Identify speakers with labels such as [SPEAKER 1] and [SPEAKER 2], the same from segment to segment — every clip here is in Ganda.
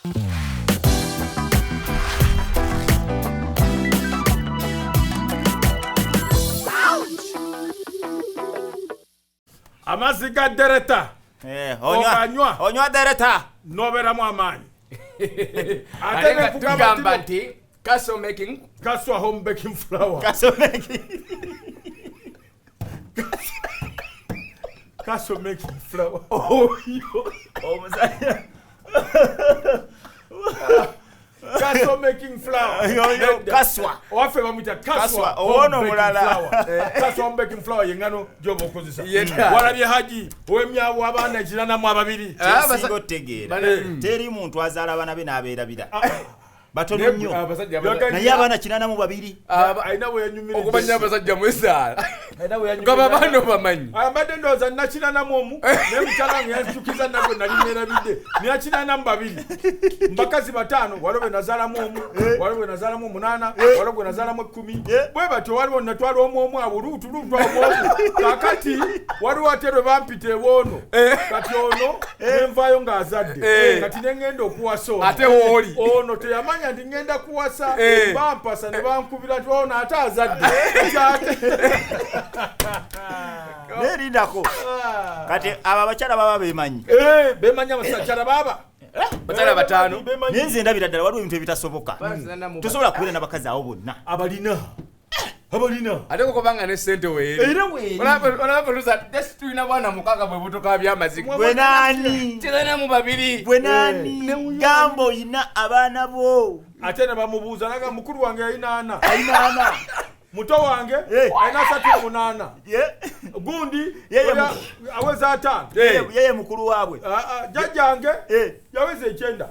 [SPEAKER 1] Amazzi ga dereta.
[SPEAKER 2] Eh, onywa
[SPEAKER 1] Oganywa.
[SPEAKER 2] Onywa dereta.
[SPEAKER 1] Nobeeramu amaanyi.
[SPEAKER 3] Ate nga
[SPEAKER 1] nekugamba
[SPEAKER 3] tugamba
[SPEAKER 1] nti
[SPEAKER 3] nti castle making
[SPEAKER 1] Kaswa home baking flour.
[SPEAKER 2] Kasomeki.
[SPEAKER 1] Kaswa making flour.
[SPEAKER 3] Oyo.
[SPEAKER 2] Omusajja.
[SPEAKER 1] Kaswa making flour.
[SPEAKER 2] Yoyo
[SPEAKER 1] Nedda.
[SPEAKER 2] kaswa.
[SPEAKER 1] Owaffe bamuyita
[SPEAKER 2] Kaswa,
[SPEAKER 1] kaswa
[SPEAKER 2] owoono
[SPEAKER 1] home baking
[SPEAKER 2] omulala.
[SPEAKER 1] flour. Kaswa home baking flour yengano gyoba okozesa.
[SPEAKER 3] Yeta.
[SPEAKER 1] Walabye Haji ow'emyawo abaana 82.
[SPEAKER 3] Ah,
[SPEAKER 2] Kyensinga
[SPEAKER 3] basa-
[SPEAKER 2] otegeera.
[SPEAKER 3] Bana-
[SPEAKER 2] Teri muntu azaala abaana be n'abeerabira. Batono nnyo.
[SPEAKER 3] Abasajja
[SPEAKER 1] Yaga-
[SPEAKER 2] Naye abaana 82.
[SPEAKER 1] Alina we yanyumiridde.
[SPEAKER 3] okumanya abasajja mwesaala
[SPEAKER 1] Alina we
[SPEAKER 3] nga
[SPEAKER 1] yanyumiridde.
[SPEAKER 3] babaana obamanyi.
[SPEAKER 1] Mbadde ndowooza nakinanamu omu naye mukyala wange yanzijukiza nagwe nali neerabidde nakinanamu babiri mbakazi bataano, waliwo bwe nazaalamu omu, waliwo bwe nazaalamu omunaana, waliwo gwe nazaalamu 10, bwe batyo waliwo natwala omu omu awo luutu luutu awo omu. Kakati waliwo ate lwe bampita ewoono, kati ono nenvaayo ng'azadde, kati ne ŋŋenda okuwasa ono.
[SPEAKER 3] Ate wooli.
[SPEAKER 1] Ono teyamanya nti ŋŋenda kuwasa, bampasa ne bankubira nti ono ate azadde. Kati ate
[SPEAKER 2] Naye lindako. Kati abo abakyala baba beemanyi.
[SPEAKER 1] Bemanyi abasakyala baaba.
[SPEAKER 3] Bakyala bataano.
[SPEAKER 2] Naye nze ndabira ddala waliwo ebintu ebitasoboka. Tosobola kubeera n'abakazi abo bonna.
[SPEAKER 1] Abalina abalina.
[SPEAKER 3] Ate kokobanga ne sente weeri.
[SPEAKER 1] Era weeri.
[SPEAKER 3] Olaba producer, just tulina bwana mukaaga bwe butoka by'amaziga.
[SPEAKER 2] Gwe naani?
[SPEAKER 3] Kiranamu babiri.
[SPEAKER 2] Gwe naani? Gamba oyina abaana bo.
[SPEAKER 1] Ate ne bamubuuza naga mukulu wange yalina ana.
[SPEAKER 2] Ayina ana.
[SPEAKER 1] Muto wange alina 38. Gundi
[SPEAKER 2] Yeye
[SPEAKER 1] oya aweza 5.
[SPEAKER 2] Yeye mukulu waabwe.
[SPEAKER 1] Jjajjange yaweza 9.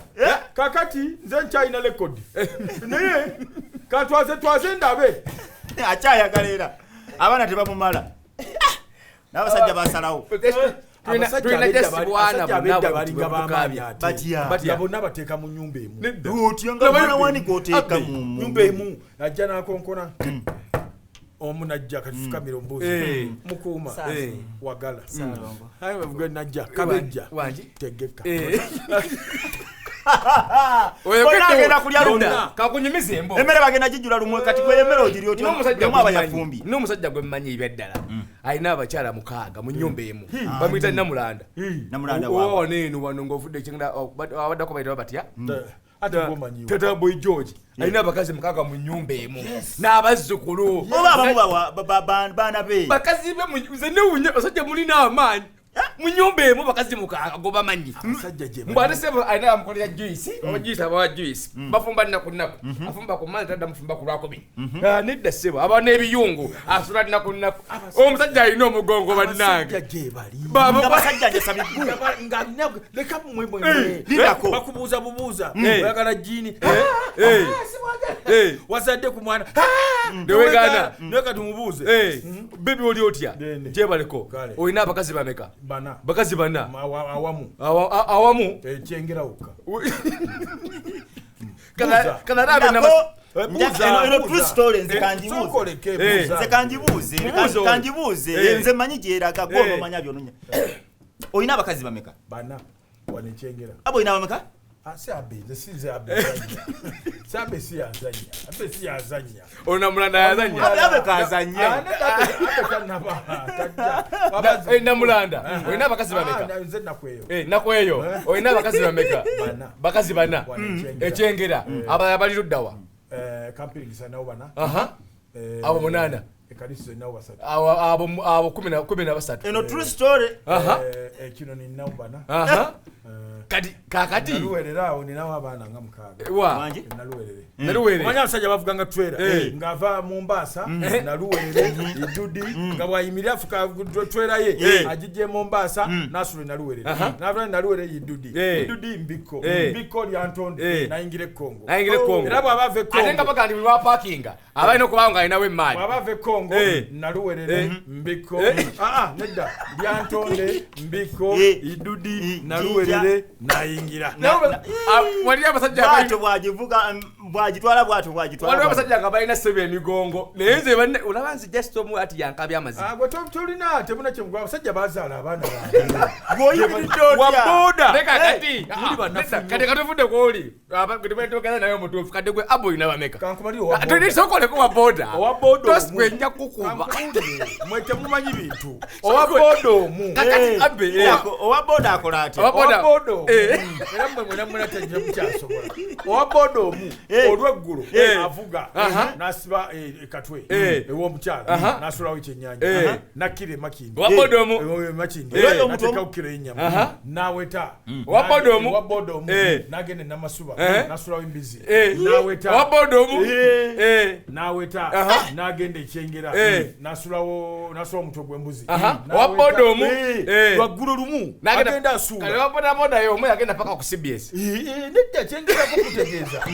[SPEAKER 1] Kakati nze nkyalina rekodi. Naye katwaze twaze ndabe.
[SPEAKER 2] Akyayagala era. Abaana tebamumala. N'abasajja basalawo.
[SPEAKER 1] Abasajja
[SPEAKER 3] Tulina
[SPEAKER 1] ab'edda
[SPEAKER 3] just bwana
[SPEAKER 1] abasajja
[SPEAKER 3] bonna
[SPEAKER 1] ab'edda
[SPEAKER 3] bwe
[SPEAKER 1] balinga
[SPEAKER 3] butoka
[SPEAKER 1] b'amaanyi
[SPEAKER 3] bya-
[SPEAKER 1] ate.
[SPEAKER 2] Batya.
[SPEAKER 3] Batya.
[SPEAKER 1] Nga bonna bateeka mu nnyumba emu.
[SPEAKER 2] Otyo nga mwana wani gw'oteeka mu
[SPEAKER 1] Nnyumba emu ajja n'akonkona. Omu najja kati fukamira ombuuzi. Mukuuma. Wagala. Aye bavuga najja kabejja.
[SPEAKER 3] Wangi.
[SPEAKER 1] Tegeka.
[SPEAKER 2] Bonna agenda kulya lumu.
[SPEAKER 3] Kakunyumiza embo.
[SPEAKER 2] Emmere bagenda gijjula lumwe kati gwe emmere ogirya otyo
[SPEAKER 3] N'omusajja
[SPEAKER 2] omu aba
[SPEAKER 3] gwe mmanyi-
[SPEAKER 2] yafumbye.
[SPEAKER 3] N'omusajja gwe mmanyi ebyaddala alina abakyala 6 mu nnyumba emu bamuyita Namulanda.
[SPEAKER 2] Namulanda waabwe.
[SPEAKER 3] Wano eno wano ng'ovudde ekyengera abaddako bayitibwa batya?
[SPEAKER 1] Ate gwomanyiwo.
[SPEAKER 3] Tata Boy George alina abakazi 6 mu nnyumba emu n'abazzukulu.
[SPEAKER 2] Oba abamu baana be.
[SPEAKER 3] Bakazi be nze newunya abasajja mulina amaanyi mu nnyumba emu bakazi 6 gobamanyi.
[SPEAKER 1] Abasajja gye
[SPEAKER 3] Mbu ate sebo alina amukolera juice, oba juice abawa juice. Bafumba nnaku nnaku. Afumba ku Monday tadda mufumba ku Lwakubiri. Nedda sebo aba n'ebiyungu asula nnaku nnaku. Omusajja alina omugongo bannange.
[SPEAKER 1] Abasajja gye bali.
[SPEAKER 3] Baba
[SPEAKER 2] Nga basajja njasa biggu.
[SPEAKER 1] Nga alina leka mmwe mmwe.
[SPEAKER 2] Lindako.
[SPEAKER 1] Bakubuuza bubuuza. Oyagala jjiini. Wazadde ku mwana.
[SPEAKER 3] Tewegaana.
[SPEAKER 1] Naye kati mubuuze.
[SPEAKER 3] Bebi oli otya?
[SPEAKER 1] Nene.
[SPEAKER 3] Gyebaleko.
[SPEAKER 1] Kale.
[SPEAKER 3] Olina abakazi bameka?
[SPEAKER 1] Bana.
[SPEAKER 3] Bakazi bana.
[SPEAKER 1] Awamu.
[SPEAKER 3] Awamu.
[SPEAKER 1] Ekyengera wokka.
[SPEAKER 3] Kana rabe na
[SPEAKER 2] Buuza. Eno true story nze kanjibuuze.
[SPEAKER 1] Sookoleke buuza.
[SPEAKER 2] Nze kanjibuuze.
[SPEAKER 3] Mubuuze oyo.
[SPEAKER 2] Kanjibuuze. Nze mmanyi gyeraga gwe onomanya by'ononya. Olina abakazi bameka?
[SPEAKER 1] Bana. Wano ekyengera.
[SPEAKER 2] Abo olina bameka?
[SPEAKER 1] Si abe, nze si nze abe. Si abe si yazannya. Abe si yazannya.
[SPEAKER 3] Ono Namulanda yazannya.
[SPEAKER 2] Abe kazannya.
[SPEAKER 1] Abe tannaba, tajja.
[SPEAKER 3] Namulanda, olina abakazi bameka?
[SPEAKER 1] Nze nnaku eyo.
[SPEAKER 3] Nnaku eyo. Olina abakazi bameka?
[SPEAKER 1] Bana.
[SPEAKER 3] Bakazi bana.
[SPEAKER 1] Wano ekyengera.
[SPEAKER 3] Ekyengera. Abalala bali ludda wa?
[SPEAKER 1] Kampiringisa nawo bana.
[SPEAKER 3] Abo 8.
[SPEAKER 1] Ekanisa erinawo 3.
[SPEAKER 3] Abo 13.
[SPEAKER 2] Eno true story.
[SPEAKER 1] Ekino ninawo bana.
[SPEAKER 3] Kati kakati
[SPEAKER 1] Naluwerera awo ninawo abaana nga 6.
[SPEAKER 3] Wa?
[SPEAKER 2] Wangi?
[SPEAKER 1] Naluwerere.
[SPEAKER 3] Naluwerere.
[SPEAKER 1] Omanyi abasajja bavuganga trailer ng'ava Mombasa, Naluwerere, Idudi, nga bw'ayimirira afuka trailer ye, agijja e Mombasa, n'asula e Naluwerere. N'ava e Naluwerere Idudi. Idudi Mbikko. Mbikko Lyantonde, n'ayingira e Congo.
[SPEAKER 3] N'ayingira e Congo.
[SPEAKER 1] Era bw'aba ava e Congo.
[SPEAKER 3] Ate nga bagamba nti buli lw'apaakinga, aba alina okuba ng'alinawo emmaali.
[SPEAKER 1] Bw'aba ava e Congo, Naluwerere, Mbikko. Nedda. Lyantonde, Mbikko, Idudi, Naluwerere. Magere nayingira.
[SPEAKER 3] Waliyo abasajja
[SPEAKER 2] bwatyo bwagivuga bwagitwala bwatyo bwagitwala.
[SPEAKER 3] Waliwo abasajja nga balina ssebe emigongo naye nze banne olaba nze just omu ati yankabya amazima.
[SPEAKER 1] Gwe tolina temuna kyemugwa abasajja bazaala abaana bange.
[SPEAKER 2] Gweoyimiridde otya?
[SPEAKER 1] Wa boda.
[SPEAKER 3] Leka kati
[SPEAKER 1] Muli bannaffe nnyo.
[SPEAKER 3] kati katuvudde kwoli twogera naye omutuufu kati gwe abo olina bameka?
[SPEAKER 1] Kankumalire owa boda.
[SPEAKER 3] Sokoleko wa boda.
[SPEAKER 1] Owa boda omu.
[SPEAKER 3] Gwe nja kukuba.
[SPEAKER 1] Kankubuulire, mwe temumanyi bintu. Owa boda omu.
[SPEAKER 3] Kakati abe.
[SPEAKER 2] Owa boda akola atya?
[SPEAKER 3] Owa boda.
[SPEAKER 1] Owa boda omu.
[SPEAKER 3] Eh.
[SPEAKER 1] Era mmwe mwena mwena tejja mukyasobola. Owa boda omu olweggulo avuga n'asiba ekatwe ew'omukyala n'asulawo ekyennyanja n'akkira emakindi.
[SPEAKER 3] Owa boda omu.
[SPEAKER 1] Emakindi n'ateekawo kiro y'ennyama n'aweta.
[SPEAKER 3] Owa boda omu.
[SPEAKER 1] Owa boda omu n'agenda e Namasuba n'asulawo embizi n'aweta.
[SPEAKER 3] Owa boda omu.
[SPEAKER 1] N'aweta n'agenda ekyengera n'asulawo omutwe gw'embuzi.
[SPEAKER 3] Owa boda omu.
[SPEAKER 1] Lwaggulo lumu agenda asuula.
[SPEAKER 3] Kale owa boda boda yo omu yagenda paka ku CBS.
[SPEAKER 1] Nedda kyengerako kutegeeza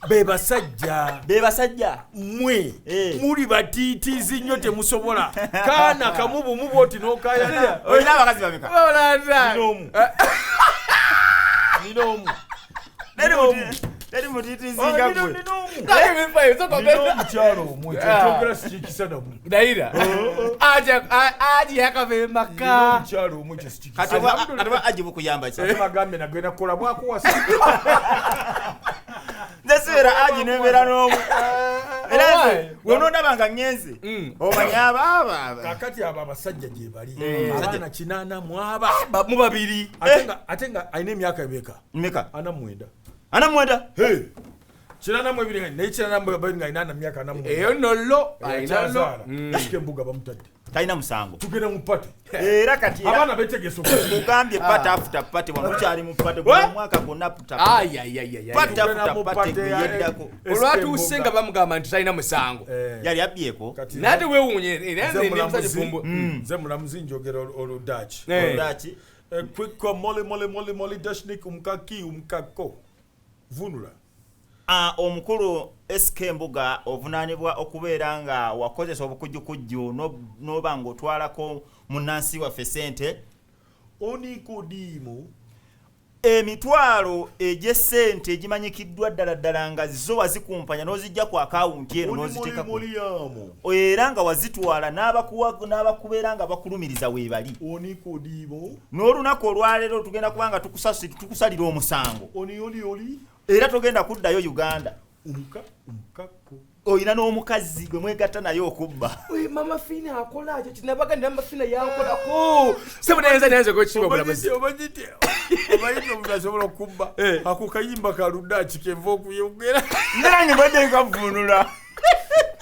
[SPEAKER 1] be basajja.
[SPEAKER 2] Be basajja.
[SPEAKER 1] Mmwe muli batiitiizi nnyo temusobola. Kaana kamu bumu bw'oti n'okaayana.
[SPEAKER 2] Olina abakazi bameka?
[SPEAKER 1] Nina omu.
[SPEAKER 2] Teri mutiitiizi nga ggwe.
[SPEAKER 1] Nina omukyalo omu ekyo kyogera sikikisa namu.
[SPEAKER 3] Ndayira. Aje yakava emaka.
[SPEAKER 1] Nina omukyalo omu ekyo sikikisa.
[SPEAKER 2] Kati oba aje bukuyamba ki?
[SPEAKER 1] Ate bagambye nagenda kukola bwakuwasa.
[SPEAKER 2] Nze sibeera aje nembeera n'omu. Era nze bw'onoondaba nga ŋŋenze omanya abaaba.
[SPEAKER 1] Kaakati abo abasajja gye bali. Abaana 8 mu
[SPEAKER 3] mu babiri.
[SPEAKER 1] Ate nga alina emyaka emeka?
[SPEAKER 2] Mmeka?
[SPEAKER 1] 49.
[SPEAKER 2] 49?
[SPEAKER 1] Hey. 82 naye 82 nga alina myaka 49.
[SPEAKER 3] Eyo nno lo alina lo.
[SPEAKER 1] Esike embuga bamutadde.
[SPEAKER 2] Talina musango.
[SPEAKER 1] Tugenda mu party.
[SPEAKER 2] Era kati
[SPEAKER 1] abaana betegese
[SPEAKER 2] okugambye party after party wano tukyali mu party guno omwaka gwonna after party. Party after party yeddako.
[SPEAKER 3] Olwatuuse nga bamugamba nti talina musango.
[SPEAKER 2] Yali abbyeko.
[SPEAKER 3] Naye ate weewuunye era nze ndi musajja fumbo.
[SPEAKER 1] Nze mulamuzi njogera Oludaaki.
[SPEAKER 2] Oludaaki.
[SPEAKER 1] Kwikwa mole mole mole mole dashnik umkaki umkako. Vunula.
[SPEAKER 2] Omukulu SK Mbuga ovunaanibwa okubeera nga wakozesa obukujjukujju n'oba ng'otwalako munnansi waffe ssente.
[SPEAKER 1] Onikodimo.
[SPEAKER 2] Emitwalo egy'essente egimanyikiddwa ddala ddala nga zo wazikumpanya n'ozijja ku akawunti eno n'oziteeka ku era nga wazitwala n'abakubeera nga bakulumiriza weebali.
[SPEAKER 1] Onikodimo.
[SPEAKER 2] N'olunaku olwaleero tugenda kuba nga tukusalira omusango.
[SPEAKER 1] Oni oli oli.
[SPEAKER 2] Era togenda kuddayo Uganda.
[SPEAKER 1] Umkako.
[SPEAKER 2] Oyina n'omukazi gwe mwegatta naye okubba.
[SPEAKER 3] Mama Fina akola ekyo kinabaga ndi Mama Fina yankolako. Sebo nayenza kwekitiibwa bulamuzi.
[SPEAKER 1] Omanyite omuntu asobola okubba. Ako kayimba ka Ludaaki kenva okuyogera.
[SPEAKER 2] Nange mbadde nkavvuunula.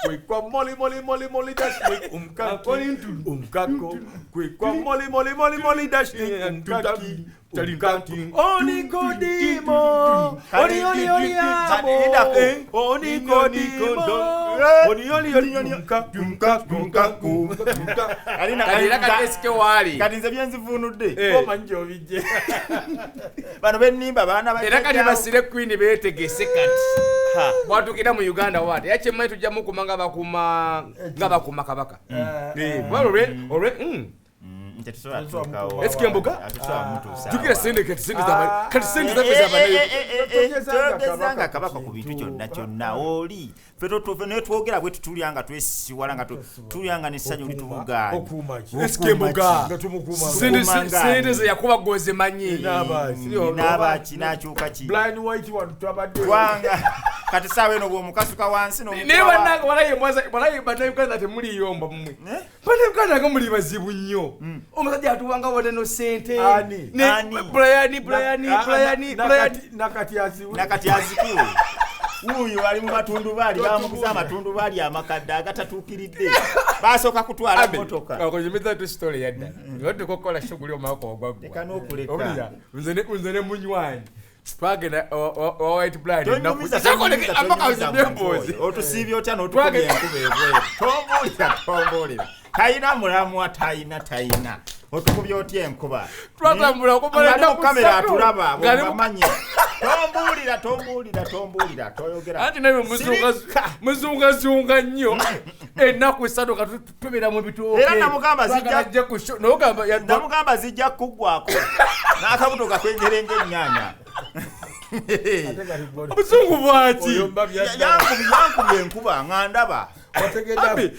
[SPEAKER 1] Kwikwa moli moli moli moli dash umkako. Umkako. Kwikwa moli moli moli moli dash umkaki. Onikodimo. Oni oli oli amo. Onikodimo. Oni oli oli umkako.
[SPEAKER 3] Kati kati SK wali.
[SPEAKER 2] Kati nze byenzivuunudde.
[SPEAKER 1] Omanyi gy'obijje.
[SPEAKER 2] Bano bennimba baana
[SPEAKER 3] Era kati basire Queen beetegese kati. Bwatukira mu Uganda wati. Yakyemanyi tujja mukuma nga bakuma kabaka. Olwe SK Mbuga? Jjukira ssente kati ssente zaffe z'abana.
[SPEAKER 2] Togezanga kabaka ku bintu kyonna kyonna oli. Ffe ne twogera bwe tutulya nga twesiwala nga tulya nga n'essanyu litubugaanye.
[SPEAKER 3] SK Mbuga. Ssente ze yakuba gwozimanyi.
[SPEAKER 2] N'abaaki n'akyuka ki.
[SPEAKER 1] Blind White wano twabadde.
[SPEAKER 2] Twanga. Kati saawa eno bw'omukasuka wansi n'omukuba.
[SPEAKER 3] Naye bannange walayi bannayuganda temuliyomba mmwe. Bannayuganda nga muli bazibu nnyo. Omusajja atuwanga waneno ssente.
[SPEAKER 1] Ani?
[SPEAKER 3] Brian.
[SPEAKER 2] Nakati azikiwe. Wuuyo ali mu matundubaali bamuguza amatundubaali amakadde agatatuukiridde. Basooka kutwala mmotoka.
[SPEAKER 3] Okunyumiza tu story yadda. Nga tukola shuguli omwaka ogwaggwa.
[SPEAKER 2] Leka n'okuleka.
[SPEAKER 3] Nze ne munywanyi. Twagenda owa White Blind.
[SPEAKER 2] Otusiibye otya n'otukubya enkuba ebweru. Tombuulira. Talina mulamwa talina. Otukubye otya enkuba?
[SPEAKER 3] Twatambula okumala
[SPEAKER 2] Nga
[SPEAKER 3] ennaku
[SPEAKER 2] kamera
[SPEAKER 3] ssatu.
[SPEAKER 2] atulaba,
[SPEAKER 3] Nga ali mu-
[SPEAKER 2] bw'obamanyi. Tombuulira, tombuulira, tombuulira, toyogera.
[SPEAKER 3] Anti naye
[SPEAKER 2] Sirika.
[SPEAKER 3] muzungazunga nnyo ennaku 3 nga tubeera mu bitooke.
[SPEAKER 2] Era namugamba zijja-
[SPEAKER 3] Twagala ajje ku show. N'ogamba
[SPEAKER 2] Namugamba zijja kuggwako n'akabuto kakengere ng'ennyaanya.
[SPEAKER 3] Obusungu bwaki?
[SPEAKER 1] Oyo mba byaddala.
[SPEAKER 2] Yankubye enkuba nga ndaba.
[SPEAKER 1] Wategedde
[SPEAKER 3] Abi,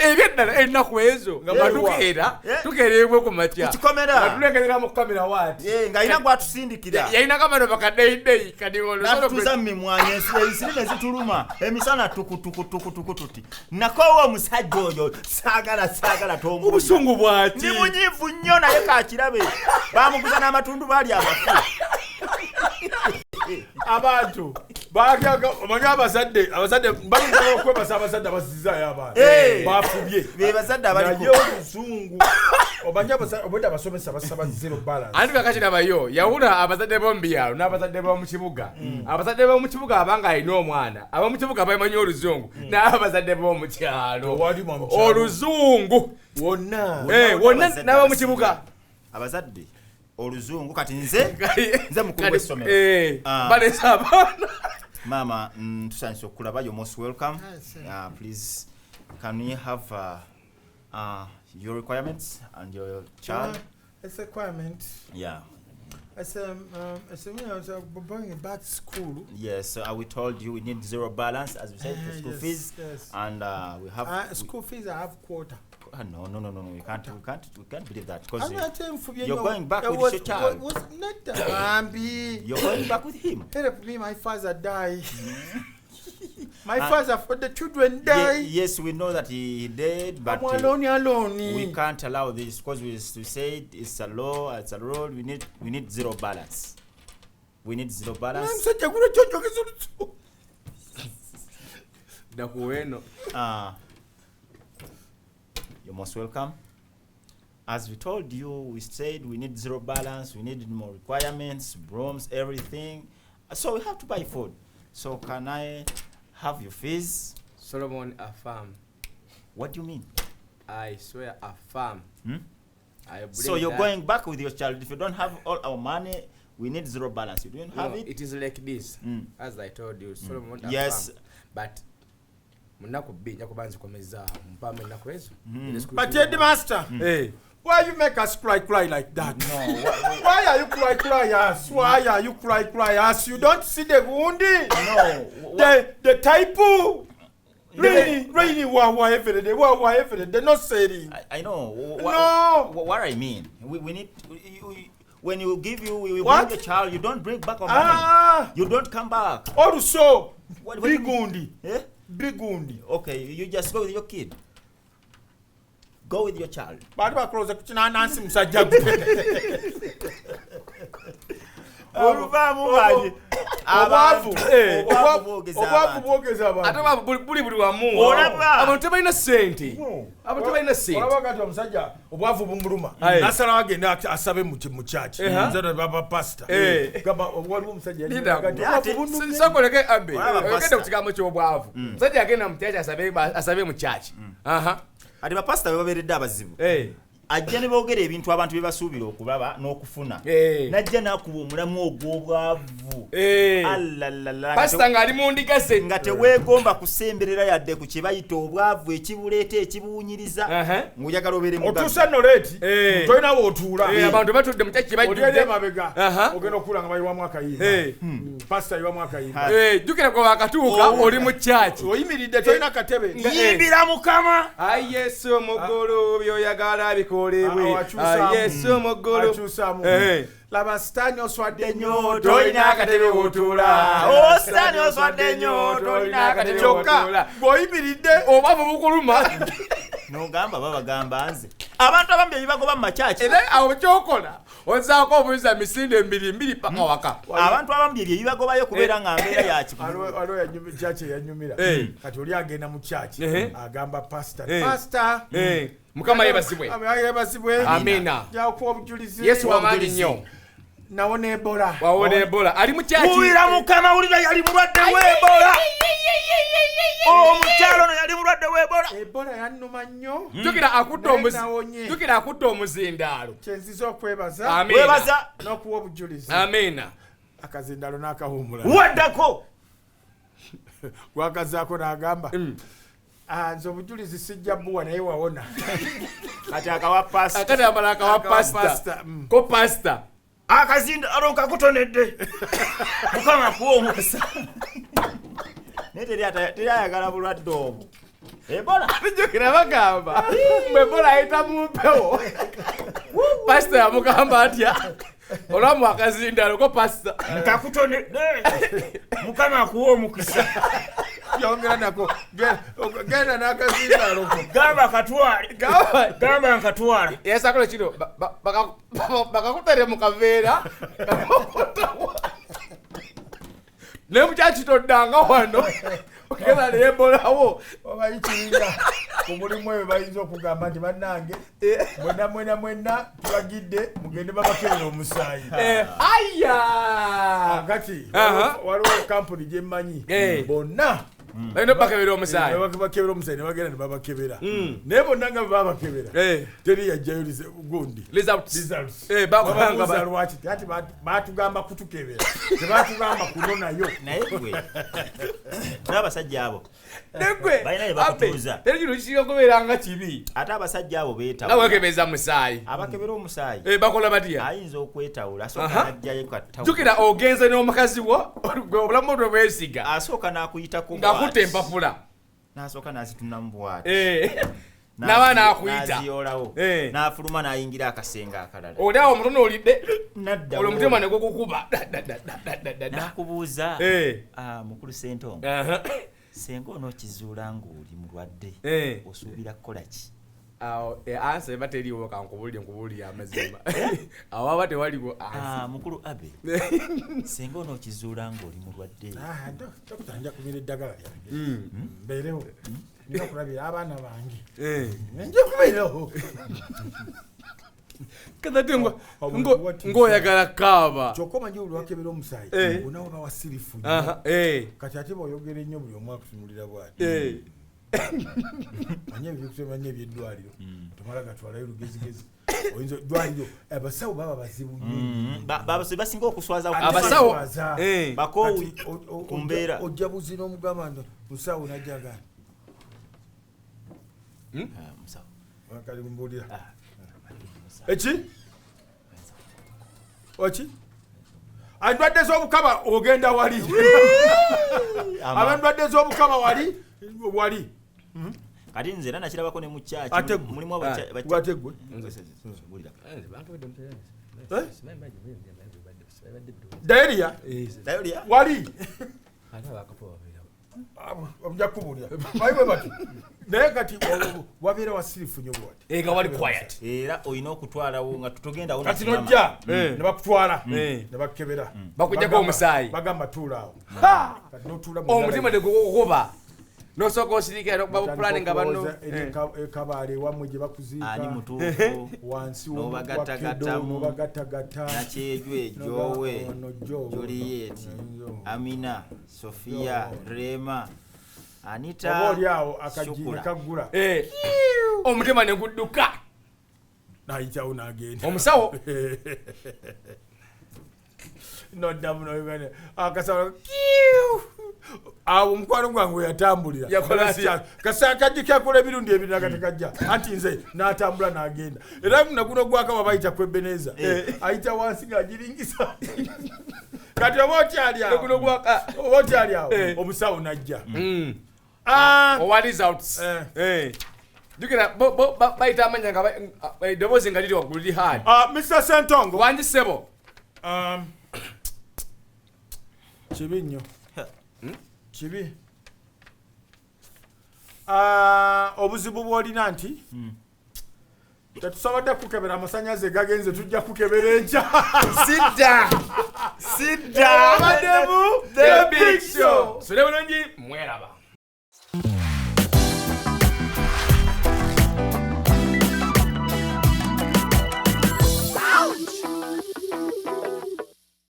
[SPEAKER 3] ebyeddala ennaku ezo
[SPEAKER 1] Nga
[SPEAKER 3] nga
[SPEAKER 1] baliwa.
[SPEAKER 3] tukeera
[SPEAKER 2] Eh.
[SPEAKER 3] tukeera ebwe ku makya
[SPEAKER 2] Ku kikomera.
[SPEAKER 3] Nga tulengerera mu kamera waati
[SPEAKER 2] Ng'alina gw'atusindikira.
[SPEAKER 3] Yalina kamano bakaddeyideyi kati
[SPEAKER 2] Natutuuza mu mimwanyi, ensiri ne zituluma emisana tukutukutukutuku tuti nakoowa omusajja oyo, saagala, saagala, tombuulira.
[SPEAKER 3] Obusungu bwaki?
[SPEAKER 2] Ndi munyiivu nnyo naye kakirabe bamuguza n'amatundubaali amafu.
[SPEAKER 1] Abantu bagyaga omanyi abazadde bayinza okwebasa abazadde abasizaayo abaana
[SPEAKER 2] Eh.
[SPEAKER 1] bafubye
[SPEAKER 2] Be bazadde abaliko.
[SPEAKER 1] Naye oluzungu omanyi obwedda abasomesa basaba zero balance.
[SPEAKER 3] Anti kakati nabayo yawula abazadde b'omu byalo n'abazadde b'omu kibuga. Abazadde b'omu kibuga abanga alina omwana, ab'omu kibuga bamanyi oluzungu, n'abazadde b'omu kyalo
[SPEAKER 1] Tewali mwa mu kyalo.
[SPEAKER 3] Oluzungu
[SPEAKER 1] Wonna.
[SPEAKER 3] Eh, wonna
[SPEAKER 2] Abazadde
[SPEAKER 3] n'ab'omu
[SPEAKER 2] abasinga.
[SPEAKER 3] kibuga.
[SPEAKER 2] Abazadde oluzungu kati nze mukulu
[SPEAKER 3] Kati,
[SPEAKER 2] w'essomero.
[SPEAKER 3] eh,
[SPEAKER 2] Ah.
[SPEAKER 3] baleese abaana.
[SPEAKER 2] Maama, tusanyuse okukulaba. You're most welcome.
[SPEAKER 4] Yes, sir.
[SPEAKER 2] Please, can we have your requirements and your child?
[SPEAKER 4] It's a requirement.
[SPEAKER 2] Yeah.
[SPEAKER 4] It's a, you know, it's a going back to school.
[SPEAKER 2] Yes, we told you we need zero balance, as we said, for school
[SPEAKER 4] Yes,
[SPEAKER 2] fees.
[SPEAKER 4] yes.
[SPEAKER 2] And we have
[SPEAKER 4] School fees, I have quota.
[SPEAKER 2] No, no, no, no, no. We can't believe that because
[SPEAKER 4] I'm not saying for you,
[SPEAKER 2] you're
[SPEAKER 4] no.
[SPEAKER 2] going back
[SPEAKER 4] It
[SPEAKER 2] with
[SPEAKER 4] was,
[SPEAKER 2] your child.
[SPEAKER 4] Was not the Bambi.
[SPEAKER 2] You're going back with him.
[SPEAKER 4] Help me, my father die. My father for the children die.
[SPEAKER 2] Yes, we know that he dead, but
[SPEAKER 4] I'm alone, alone.
[SPEAKER 2] we can't allow this because we said it's a law, it's a rule. We need zero balance. We need zero balance.
[SPEAKER 4] Musajja guno kyonjogeza oluzungu.
[SPEAKER 3] Dakuweno.
[SPEAKER 2] You're most welcome. As we told you, we said we need zero balance, we need more requirements, brooms, everything. So we have to buy food. So can I have your fees?
[SPEAKER 3] Solomon affirm.
[SPEAKER 2] What do you mean?
[SPEAKER 3] I swear affirm.
[SPEAKER 2] Hmm?
[SPEAKER 3] I believe
[SPEAKER 2] So you're
[SPEAKER 3] that.
[SPEAKER 2] going back with your child. If you don't have all our money, we need zero balance. You don't have
[SPEAKER 3] No,
[SPEAKER 2] it?
[SPEAKER 3] it is like this.
[SPEAKER 2] Mm.
[SPEAKER 3] As I told you, Solomon affirm.
[SPEAKER 2] Yes.
[SPEAKER 3] But munaku bbiri nja kuba nzikomezaawo mpaamu ennaku ezo.
[SPEAKER 1] But headmaster,
[SPEAKER 3] Eh.
[SPEAKER 1] why you make us cry cry like that?
[SPEAKER 2] No.
[SPEAKER 1] Why are you cry cry us? Why are you cry cry us? You don't see the wound?
[SPEAKER 2] No.
[SPEAKER 1] The type rainy rainy wa every day wa every day not selling.
[SPEAKER 2] I know.
[SPEAKER 1] No.
[SPEAKER 2] What I mean, we need when you give you we
[SPEAKER 1] What?
[SPEAKER 2] bring the child, you don't bring back our money.
[SPEAKER 1] Ah,
[SPEAKER 2] You don't come back.
[SPEAKER 1] also
[SPEAKER 2] What do you mean?
[SPEAKER 1] bigundi
[SPEAKER 2] Eh?
[SPEAKER 1] bigundi.
[SPEAKER 2] Okay, you just go with your kid. Go with your child.
[SPEAKER 1] Bantu bakuloza ku kinanansi musajja gwe.
[SPEAKER 2] Oluvaamu bali.
[SPEAKER 1] Obwavu,
[SPEAKER 2] Obwavu bwogeza
[SPEAKER 1] obwavu
[SPEAKER 2] abantu.
[SPEAKER 1] bwogeza abantu.
[SPEAKER 3] Ate obwavu buli buli wamu.
[SPEAKER 2] Olaba.
[SPEAKER 3] Abantu tebalina ssente. Abantu tebalina ssente.
[SPEAKER 1] Olaba kati omusajja obwavu bumuluma
[SPEAKER 3] Aye.
[SPEAKER 1] nasalawo agende asabe mu kyaki nze baba pasita
[SPEAKER 3] Eh.
[SPEAKER 1] gamba waliwo omusajja
[SPEAKER 3] Linda.
[SPEAKER 1] yagamba nti obwavu bunnumye.
[SPEAKER 3] Sokoleke abe.
[SPEAKER 2] Olaba
[SPEAKER 3] Ogenda
[SPEAKER 2] pastor.
[SPEAKER 3] ku kigambo ky'obwavu. Omusajja agenda mu kyaki asabe mu kyaki. Aha.
[SPEAKER 2] Ati bapasita be babeeredde abazibu.
[SPEAKER 3] Eh.
[SPEAKER 2] Ajja ne boogera ebintu abantu bye basuubira okulaba n'okufuna.
[SPEAKER 3] Eh.
[SPEAKER 2] Najja n'akuba omulamu ogw'obwavu.
[SPEAKER 3] Eh.
[SPEAKER 2] Alalala.
[SPEAKER 3] Pasita ng'ali mu ndiga ze.
[SPEAKER 2] Nga teweegomba kusemberera yadde ku kye bayita obwavu ekibuleeta ekibuwunyiriza
[SPEAKER 3] Aha.
[SPEAKER 2] ng'oyagala obeere mugagga.
[SPEAKER 1] Otuuse nno leeti
[SPEAKER 3] Eh.
[SPEAKER 1] tolina wootuula
[SPEAKER 3] Eh, abantu batudde mu kyaki
[SPEAKER 1] oli eri
[SPEAKER 3] bajjudde.
[SPEAKER 1] emabega
[SPEAKER 3] Aha.
[SPEAKER 1] ogenda okula nga bayiwamu akayimba.
[SPEAKER 3] Eh.
[SPEAKER 1] Pasita ayiwamu akayimba.
[SPEAKER 3] Eh, jjukira gwe wakatuuka oli mu kyaki.
[SPEAKER 1] Oyimiridde tolina katebe.
[SPEAKER 2] Yimbira Mukama.
[SPEAKER 3] Ayi Yesu muggulu by'oyagala bikolebwe.
[SPEAKER 1] Ah, akyusaamu.
[SPEAKER 3] Ayi Yesu muggulu.
[SPEAKER 1] Akyusaamu.
[SPEAKER 3] Eh.
[SPEAKER 1] Laba sitaani oswadde nnyo
[SPEAKER 3] Tolina akatebe w'otuula.
[SPEAKER 2] Oh, Sitaani oswadde nnyo, tolina akatebe
[SPEAKER 1] kyokka
[SPEAKER 3] w'otuula.
[SPEAKER 1] bw'oyimiridde
[SPEAKER 3] Obwavu bukuluma.
[SPEAKER 2] N'ogamba babagamba nze abantu abamu bye bibagoba mu makyaki.
[SPEAKER 3] Era awo kyokola ozaako obuuza misinde mbiri mbiri paka waka.
[SPEAKER 2] Abantu abamu bye bibagobayo kubeera nga mbeera ya kikugu.
[SPEAKER 1] Waliwo kyaki eyanyumira
[SPEAKER 3] Eh.
[SPEAKER 1] kati oli agenda mu kyaki
[SPEAKER 3] Ehe.
[SPEAKER 1] agamba pasita
[SPEAKER 3] Eh.
[SPEAKER 1] pasita
[SPEAKER 3] Eh, Mukama yeebazibwe.
[SPEAKER 1] yeebazibwe
[SPEAKER 3] Amiina.
[SPEAKER 1] Jakuwa obujulizi.
[SPEAKER 3] Yesu wamaanyi nnyo.
[SPEAKER 1] Nawona ebola.
[SPEAKER 3] Wawona ebola ali mu kyaki.
[SPEAKER 2] Wulira Mukama, wulira yali mulwadde w'Ebola. Omukyalo ono yali mulwadde w'Ebola.
[SPEAKER 4] Ebola yannuma nnyo.
[SPEAKER 3] Jjukira akutta
[SPEAKER 4] Naye
[SPEAKER 3] omuzi-
[SPEAKER 4] nawonye.
[SPEAKER 3] jjukira akutta omuzindaalo.
[SPEAKER 4] Kyenziza okwebaza
[SPEAKER 3] Amiina.
[SPEAKER 2] Webaza.
[SPEAKER 4] n'okuwa obujulizi.
[SPEAKER 3] Amiina.
[SPEAKER 1] Akazindaalo n'akawummula.
[SPEAKER 2] Waddako.
[SPEAKER 1] Gwakazaako n'agamba, "Ah, nze obujulizi sijja buwa, naye wawona."
[SPEAKER 2] Kati akawa pasita.
[SPEAKER 3] Akati amala akawa
[SPEAKER 1] Akawa
[SPEAKER 3] pasita.
[SPEAKER 1] pasita, mm.
[SPEAKER 3] Ko pasita.
[SPEAKER 2] Akazindaalo nkakutonedde. Mukama akuwa omukisa. Naye teri ayagala bulwadde obwo. Ebola.
[SPEAKER 3] Jjukira bagamba mbu Ebola ayita mu mpewo. Pasita yamugamba atya? Olwamu akazindaalo ko pasita.
[SPEAKER 2] Nkakutonedde. Mukama akuwa omukisa.
[SPEAKER 1] Yongera nako, genda n'akazindaalo ko.
[SPEAKER 2] Gamba katwale.
[SPEAKER 3] Gamba.
[SPEAKER 2] Gamba nkatwala.
[SPEAKER 3] Yasakola kino bakakutere mu kaveera. Naye mukyakitoddanga wano ogenda neyebolawo.
[SPEAKER 1] Omanyi kiringa ku mulimu ebyo bayinza okugamba nti bannange mwenna mwenna mwenna tubagidde mugende babakebera omusaayi.
[SPEAKER 3] Aya
[SPEAKER 1] Kati
[SPEAKER 3] Aha.
[SPEAKER 1] waliwo kampuni gye mmanyi bonna
[SPEAKER 3] balina obakebera omusaayi.
[SPEAKER 1] Bakebera omusaayi ne bagenda ne babakebera, naye bonna nga bwe babakebera teri yajjayo gundi
[SPEAKER 3] Results.
[SPEAKER 1] Results.
[SPEAKER 3] Bakubanga
[SPEAKER 1] Bababuuza lwaki, ati batugamba kutukebera, tebatugamba kunonayo.
[SPEAKER 2] Naye gwe n'abasajja abo
[SPEAKER 3] Negwe
[SPEAKER 2] Balina bye bakutuuza.
[SPEAKER 3] Teri kino kisinga kubeera nga kibi
[SPEAKER 2] Ate abasajja abo
[SPEAKER 3] nga
[SPEAKER 2] beetawula.
[SPEAKER 3] wekebeza musaayi.
[SPEAKER 2] Abakebera omusaayi
[SPEAKER 3] Bakola batya?
[SPEAKER 2] ayinza okwetawula, asooka
[SPEAKER 3] Aha.
[SPEAKER 2] n'ajjayo katawula.
[SPEAKER 3] Jjukira ogenze n'omukazi wo gwe obulamu bwe bwesiga
[SPEAKER 2] Asooka n'akuyitako
[SPEAKER 3] ng'akutta
[SPEAKER 2] bw'ati.
[SPEAKER 3] empapula.
[SPEAKER 2] N'asooka n'azitunamu bw'ati.
[SPEAKER 3] N'aba n'akuyita.
[SPEAKER 2] N'aziyolawo. N'afuluma n'ayingira akasenge akalala.
[SPEAKER 3] Oli awo omutono olidde
[SPEAKER 2] Nadda
[SPEAKER 3] olwo omutima
[SPEAKER 2] w'oli.
[SPEAKER 3] ne gukukuba. Da, da, da, da, da, da, da, da.
[SPEAKER 2] N'akubuuza, "Ah, mukulu Sentongo, senga onookizuula ng'oli mulwadde, osuubira kukola ki?"
[SPEAKER 3] Awo answer eba teriiwo, kankubulire nkubulire amazima, awo aba tewaliwo answer.
[SPEAKER 2] Ah, mukulu Abe, senga onookizuula ng'oli mulwadde.
[SPEAKER 1] Ah, dokita, nja kumira eddagala lyange mbeerewo, nina okulabira abaana bange, nja kubeerawo.
[SPEAKER 3] Kati
[SPEAKER 1] Omuntu watiisa.
[SPEAKER 3] ng'oyagala kaaba.
[SPEAKER 1] Kyokka omanyi olwakebera omusaayi onawo bawasirifu nnyo. Kati ate bw'oyogera ennyo buli omu akutunulira bwati. Manyi ebyokusemanya ebyeddwaliro tomala gatwalayo lugezigezi, oyinza ddwaliro abasawo baba bazibu nnyo.
[SPEAKER 2] Basinga okuswaza.
[SPEAKER 1] Ate
[SPEAKER 3] Abasawo,
[SPEAKER 1] baswaza.
[SPEAKER 2] Bakoowu
[SPEAKER 1] Kati
[SPEAKER 2] ku mbeera.
[SPEAKER 1] Ojja buzi n'omugamba nti musawo, najjaga.
[SPEAKER 2] Ah, musawo.
[SPEAKER 1] Kali mbuulira.
[SPEAKER 2] Ah,
[SPEAKER 1] Eki oki endwadde z'obukaba ogenda wali, abendwadde z'obukaba wali wali.
[SPEAKER 2] Kati nze era nakirabako ne mu kyaki.
[SPEAKER 1] Ate gwe.
[SPEAKER 2] Mulimu
[SPEAKER 1] Gwe ate gwe.
[SPEAKER 2] Wulira.
[SPEAKER 1] Eh? Diarrhea
[SPEAKER 2] Diarrhea?
[SPEAKER 1] wali ojja kubuulira bali bwe bati, naye kati wabeera wasirifu nnyo bwati.
[SPEAKER 3] Nga wali quiet.
[SPEAKER 2] Era olina okutwalawo nga togendawo
[SPEAKER 1] Kati
[SPEAKER 2] nakinama.
[SPEAKER 1] nojja ne bakutwala ne bakukebera.
[SPEAKER 3] Bakuggyako omusaayi.
[SPEAKER 1] Bagamba tuula awo, kati notuula mu
[SPEAKER 3] Omutima negukukuba nosooka osirikira nokuba bupulani nga banno
[SPEAKER 1] Otandika okulowooza eri ekabaala ewammwe gye bakuziika
[SPEAKER 2] Ani mutuufu?
[SPEAKER 1] wansi
[SPEAKER 2] N'obagattagattamu.
[SPEAKER 1] n'obagattagatta.
[SPEAKER 2] Nakyejwe, Jowe,
[SPEAKER 1] Ono Jowe.
[SPEAKER 2] Juliet, Amina, Sofia, Rema, Anita,
[SPEAKER 1] Oba oli awo akajji ne
[SPEAKER 2] Shukura.
[SPEAKER 1] kaggula.
[SPEAKER 3] Omutima ne gudduka.
[SPEAKER 1] Nayitawo n'agenda.
[SPEAKER 3] Omusawo.
[SPEAKER 1] Noddamu noyuganda akasawo kiu. Awo omukwano gwange we yatambulira.
[SPEAKER 3] Yakola atya?
[SPEAKER 1] Kasa akajji kakola emirundi ebiri nagatekajja anti nze n'atambula n'agenda, era naguno gwakaba bayita ku Ebeneza, ayita wansi ng'agiringisa. Kati oba okyali awo,
[SPEAKER 3] Guno gwaka.
[SPEAKER 1] oba okyali awo, omusawo najja. Ah,
[SPEAKER 3] Owa results. Jjukira bayita amanya nga eddoboozi nga liri waggulu liri hard.
[SPEAKER 1] Ah, Mr Sentongo.
[SPEAKER 3] Wangi ssebo.
[SPEAKER 1] Kibi nnyo, kibi. Ah, obuzibu bw'olina nti tetusobodde kukebera, amasannyalaze gagenze, tujja kukebera enkya.
[SPEAKER 3] Sidda sidda.
[SPEAKER 1] Obaddemu The Big Show.
[SPEAKER 3] Sule bulungi, mweraba.